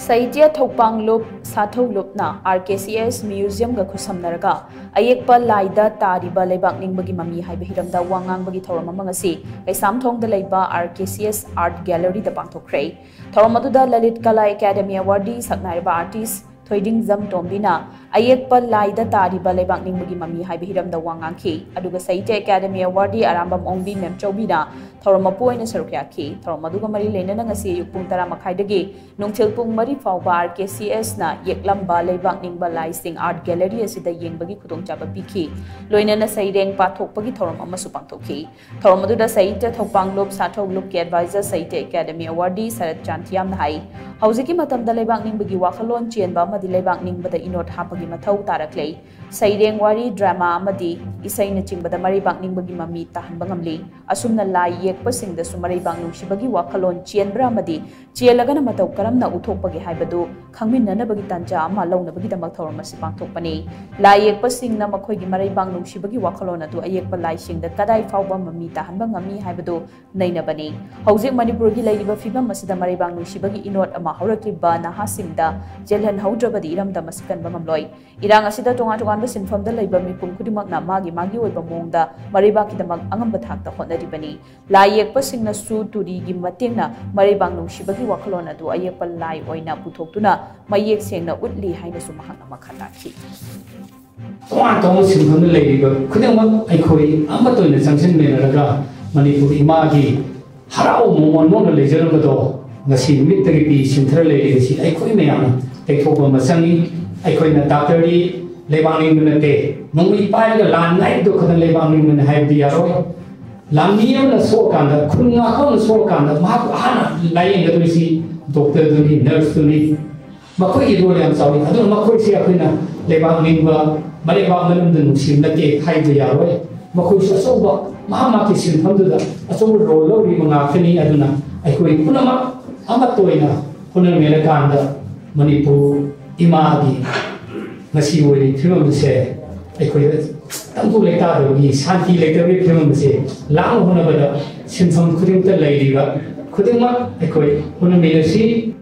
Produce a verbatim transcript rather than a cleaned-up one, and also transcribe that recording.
ꯁꯥꯍꯤꯇ꯭ꯌ ꯊꯧꯄꯥꯡꯂꯨꯞ ꯁꯥꯊꯧꯂꯨꯞꯅ R K C S ꯃ꯭ꯌꯨꯖꯤꯌꯝꯒ ꯈꯨꯠꯁꯝꯅꯔꯒ ꯑꯌꯦꯛꯄ ꯂꯥꯏꯗ ꯇꯥꯔꯤꯕ ꯂꯩꯕꯥꯛ ꯅꯤꯡꯕꯒꯤ ꯃꯃꯤ ꯍꯥꯏꯕ ꯍꯤꯔꯝꯗ ꯋꯥ ꯉꯥꯡꯕꯒꯤ ꯊꯧꯔꯝ ꯑꯃ ꯉꯁꯤ ꯀꯩꯁꯥꯝꯊꯣꯡꯗ ꯂꯩꯕ R K C S art ꯒꯦꯂꯔꯤꯗ ꯄꯥꯡꯊꯣꯛꯈ꯭ꯔꯦ꯫ ꯊꯧꯔꯝ ꯑꯗꯨꯗ ꯂꯂꯤꯠ ꯀꯂꯥ ꯑꯦꯀꯥꯗꯃꯤ ꯑꯦꯋꯥꯔꯗꯤ ꯁꯛꯅꯥꯏꯔꯕ ꯑꯥꯔꯇꯤꯁ ꯊꯣꯏꯗꯤꯡꯖꯝ ꯇꯣꯝꯕꯤꯅ ꯑꯌꯦꯛꯄ ꯂꯥꯏꯗ ꯇꯥꯔꯤꯕ ꯂꯩꯕꯥꯛ ꯅꯤꯡꯕꯒꯤ ꯃꯃꯤ ꯍꯥꯏꯕ ꯍꯤꯔꯝꯗ ꯋꯥ ꯉꯥꯡꯈꯤ꯫ ꯑꯗꯨꯒ ꯁꯥꯍꯤꯇ꯭ꯌ ꯑꯦꯀꯥꯗꯃꯤ ꯑꯦꯋꯥꯔꯗꯤ ꯑꯔꯥꯝꯕꯝ ꯑꯣꯡꯕꯤ ꯃꯦꯝꯆꯧꯕꯤꯅ ꯊꯧꯔꯝ ꯃꯄꯨ ꯑꯣꯏꯅ ꯁꯔꯨꯛ ꯌꯥꯈꯤ꯫ ꯊꯧꯔꯝ ꯑꯗꯨꯒ ꯃꯔꯤ ꯂꯩꯅꯅ ꯉꯁꯤ ꯑꯌꯨꯛ ꯄꯨꯡ ꯇꯔꯥ ꯃꯈꯥꯏꯗꯒꯤ ꯅꯨꯡꯊꯤꯜ ꯄꯨꯡ ꯃꯔꯤ ꯐꯥꯎꯕ ꯑꯥꯔ ꯀꯦ ꯁꯤ ꯑꯦꯁꯅ ꯌꯦꯛꯂꯝꯕ ꯂꯩꯕꯥꯛ ꯅꯤꯡꯕ ꯂꯥꯏꯁꯤꯡ ꯑꯥꯔꯠ ꯒꯦꯂꯔꯤ ꯑꯁꯤꯗ ꯌꯦꯡꯕꯒꯤ ꯈꯨꯗꯣꯡꯆꯥꯕ ꯄꯤꯈꯤ꯫ ꯂꯣꯏꯅꯅ ꯁꯩꯔꯦꯡ ꯄꯥꯊꯣꯛꯄꯒꯤ ꯊꯧꯔꯝ ꯑꯃꯁꯨ ꯄꯥꯡꯊꯣꯛꯈꯤ꯫ ꯊꯧꯔꯝ ꯑꯗꯨꯗ ꯁꯥꯍꯤꯇ꯭ꯌ ꯊꯧꯄꯥꯡꯂꯨꯞ ꯁꯥꯊꯧꯂꯨꯞꯀꯤ ꯑꯦꯗꯚꯥꯏꯖꯔ ꯁꯥꯍꯤꯇ꯭ꯌ ꯑꯦꯀꯥꯗꯃꯤ ꯑꯦꯋꯥꯔꯗꯤ ꯁꯔꯠ ꯆꯥꯟꯊꯤꯌꯥꯝꯅ ꯍꯥꯏ, ꯍꯧꯖꯤꯛꯀꯤ ꯃꯇꯝꯗ ꯂꯩꯕꯥꯛ ꯅꯤꯡꯕꯒꯤ ꯋꯥꯈꯜꯂꯣꯟ ꯆꯦꯟꯕ ꯑꯃꯗꯤ ꯂꯩꯕꯥꯛ ꯅꯤꯡꯕꯗ ꯏꯅꯣꯠ ꯍꯥꯞꯄꯒꯤ ꯃꯊꯧ ꯇꯥꯔꯛꯂꯦ꯫ ꯁꯩꯔꯦꯡ, ꯋꯥꯔꯤ, ꯗ꯭ꯔꯃꯥ ꯑꯃꯗꯤ ꯏꯁꯩꯅꯆꯤꯡꯕꯗ ꯃꯔꯩꯕꯥꯛ ꯅꯤꯡꯕꯒꯤ ꯃꯃꯤ ꯇꯥꯍꯟꯕ ꯉꯝꯂꯤ꯫ ꯑꯁꯨꯝꯅ ꯂꯥꯏ ꯌꯦꯛꯄꯁꯤꯡꯗꯁꯨ ꯃꯔꯩꯕꯥꯛ ꯅꯨꯡꯁꯤꯕꯒꯤ ꯋꯥꯈꯜꯂꯣꯟ ꯆꯦꯟꯕ꯭ꯔꯥ ꯑꯃꯗꯤ ꯆꯦꯜꯂꯒꯅ ꯃꯇꯧ ꯀꯔꯝꯅ ꯎꯠꯊꯣꯛꯄꯒꯦ ꯍꯥꯏꯕꯗꯨ ꯈꯪꯃꯤꯟꯅꯅꯕꯒꯤ ꯇꯥꯟꯖꯥ ꯑꯃ ꯂꯧꯅꯕꯒꯤꯗꯃꯛ ꯊꯧꯔꯝ ꯑꯁꯤ ꯄꯥꯡꯊꯣꯛꯄꯅꯤ꯫ ꯂꯥꯏ ꯌꯦꯛꯄꯁꯤꯡꯅ ꯃꯈꯣꯏꯒꯤ ꯃꯔꯩꯕꯥꯛ ꯅꯨꯡꯁꯤꯕꯒꯤ ꯋꯥꯈꯜꯂꯣꯟ ꯑꯗꯨ ꯑꯌꯦꯛꯄ ꯂꯥꯏꯁꯤꯡꯗ ꯀꯗꯥꯏ ꯐꯥꯎꯕ ꯃꯃꯤ ꯇꯥꯍꯟꯕ ꯉꯝꯃꯤ ꯍꯥꯏꯕꯗꯨ ꯅꯩꯅꯕꯅꯤ꯫ ꯍꯧꯖꯤꯛ ꯃꯅꯤꯄꯨꯔꯒꯤ ꯂꯩꯔꯤꯕ ꯐꯤꯕꯝ ꯑꯁꯤꯗ ꯃꯔꯩꯕꯥꯛ ꯅꯨꯡꯁꯤꯕꯒꯤ ꯏꯅꯣꯠ ꯑꯃ ꯍꯧꯔꯛꯂꯤꯕ ꯅꯍꯥꯁꯤꯡꯗ ꯆꯦꯜꯍꯟꯍꯧꯗ꯭ꯔꯕꯗꯤ ꯏꯔꯝꯗꯝ ꯑꯁꯤ ꯀꯟꯕ ꯉꯝꯂꯣꯏ꯫ ꯏꯔꯥꯡ ꯑꯁꯤꯗ ꯇꯣꯉꯥꯟ ꯇꯣꯉꯥꯟꯕ ꯁꯤꯟꯐꯝꯗ ꯂꯩꯕ ꯃꯤꯄꯨꯝ ꯈꯨꯗꯤꯡꯃꯛꯅ ꯃꯥꯒꯤ ꯃꯥꯒꯤ ꯑꯣꯏꯕ ꯃꯑꯣꯡꯗ ꯃꯔꯩꯕꯥꯛꯀꯤꯗꯃꯛ ꯑꯉꯝꯕ ꯊꯥꯛꯇ ꯍꯣꯠꯅꯔꯤꯕꯅꯤ꯫ ꯂꯥꯏ ꯌꯦꯛꯄꯁꯤꯡꯅꯁꯨ ꯇꯨꯔꯤꯒꯤ ꯃꯇꯦꯡꯅ ꯃꯔꯩꯕꯥꯛ ꯅꯨꯡꯁꯤꯕꯒꯤ ꯋꯥꯈꯜꯂꯣꯟ ꯑꯗꯨ ꯑꯌꯦꯛꯄ ꯂꯥꯏ ꯑꯣꯏꯅ ꯄꯨꯊꯣꯛꯇꯨꯅ ꯃꯌꯦꯛ ꯁꯦꯡꯅ ꯎꯠꯂꯤ ꯍꯥꯏꯅꯁꯨ ꯃꯍꯥꯛꯅ ꯃꯈꯥ ꯇꯥꯈꯤ꯫ ꯇꯣꯉꯥꯟ ꯇꯣꯉꯥꯟꯕ ꯁꯤꯟꯐꯝꯗ ꯂꯩꯔꯤꯕ ꯈꯨꯗꯤꯡꯃꯛ ꯑꯩꯈꯣꯏ ꯑꯃꯠꯇ ꯑꯣꯏꯅ ꯆꯪꯁꯤꯟꯃꯤꯟꯅꯔꯒ ꯃꯅꯤꯄꯨꯔ ꯏꯃꯥꯒꯤ ꯍꯔꯥꯎ ꯃꯣꯃꯣꯟ ꯅꯣꯛꯅ ꯂꯩꯖꯔꯝꯕꯗꯣ ꯉꯁꯤ ꯅꯨꯃꯤꯠꯇꯒꯤ ꯄꯤ ꯁꯤꯟꯊꯔ ꯂꯩꯔꯤꯕꯁꯤ ꯑꯩꯈꯣꯏ ꯃꯌꯥꯝꯅ ꯇꯩꯊꯣꯛꯄ ꯑꯃ ꯆꯪꯉꯤ꯫ ꯑꯩꯈꯣꯏꯅ ꯗꯥꯛꯇꯔꯗꯤ ꯂꯩꯕꯥꯛ ꯅꯤꯡꯕ ꯅꯠꯇꯦ, ꯅꯣꯡꯃꯩ ꯄꯥꯏꯔꯒ ꯂꯥꯟ ꯉꯥꯏꯕꯗꯣ ꯈꯛꯇ ꯂꯩꯕꯥꯛ ꯅꯤꯡꯕꯅꯤ ꯍꯥꯏꯕꯗꯤ ꯌꯥꯔꯣꯏ꯫ ꯂꯥꯟꯃꯤ ꯑꯃꯅ ꯁꯣꯛꯑꯀꯥꯟꯗ, ꯈꯨꯟ ꯉꯥꯛꯄ ꯑꯃꯅ ꯁꯣꯛꯑꯀꯥꯟꯗ ꯃꯍꯥꯛꯄꯨ ꯑꯍꯥꯟꯅ ꯂꯥꯌꯦꯡꯒꯗꯣꯏꯁꯤ ꯗꯣꯛꯇꯔꯗꯨꯅꯤ, ꯅꯔꯁꯇꯨꯅꯤ꯫ ꯃꯈꯣꯏꯒꯤ ꯔꯣꯜ ꯌꯥꯝ ꯆꯥꯎꯏ꯫ ꯑꯗꯨꯅ ꯃꯈꯣꯏꯁꯤ ꯑꯩꯈꯣꯏꯅ ꯂꯩꯕꯥꯛ ꯅꯤꯡꯕ, ꯃꯔꯩꯕꯥꯛ ꯃꯅꯨꯡꯗ ꯅꯨꯡꯁꯤꯕ ꯅꯠꯇꯦ ꯍꯥꯏꯕ ꯌꯥꯔꯣꯏ꯫ ꯃꯈꯣꯏꯁꯨ ꯑꯆꯧꯕ ꯃꯍꯥꯛ ꯃꯍꯥꯛꯀꯤ ꯁꯤꯟꯐꯝꯗꯨꯗ ꯑꯆꯧꯕ ꯔꯣꯜ ꯂꯧꯔꯤꯕ ꯉꯥꯛꯇꯅꯤ꯫ ꯑꯗꯨꯅ ꯑꯩꯈꯣꯏ ꯄꯨꯝꯅꯃꯛ ꯑꯃꯠꯇ ꯑꯣꯏꯅ ꯍꯣꯠꯅꯃꯤꯟꯅꯔꯀꯥꯟꯗ ꯃꯅꯤꯄꯨꯔ ꯏꯃꯥꯒꯤ ꯉꯁꯤ ꯑꯣꯏꯔꯤꯕ ꯐꯤꯕꯝ ꯑꯁꯦ ꯑꯩꯈꯣꯏꯗ ꯇꯪꯗꯨ ꯂꯩꯇꯥꯗꯕꯒꯤ, ꯁꯥꯟꯇꯤ ꯂꯩꯇꯕꯒꯤ ꯐꯤꯕꯝ ꯑꯁꯦ ꯂꯥꯛꯅ ꯍꯣꯠꯅꯕꯗ ꯁꯤꯟꯐꯝ ꯈꯨꯗꯤꯡꯃꯛꯇ ꯂꯩꯔꯤꯕ ꯈꯨꯗꯤꯡꯃꯛ ꯑꯩꯈꯣꯏ ꯍꯣꯠꯅꯃꯤꯟꯅꯁꯤ꯫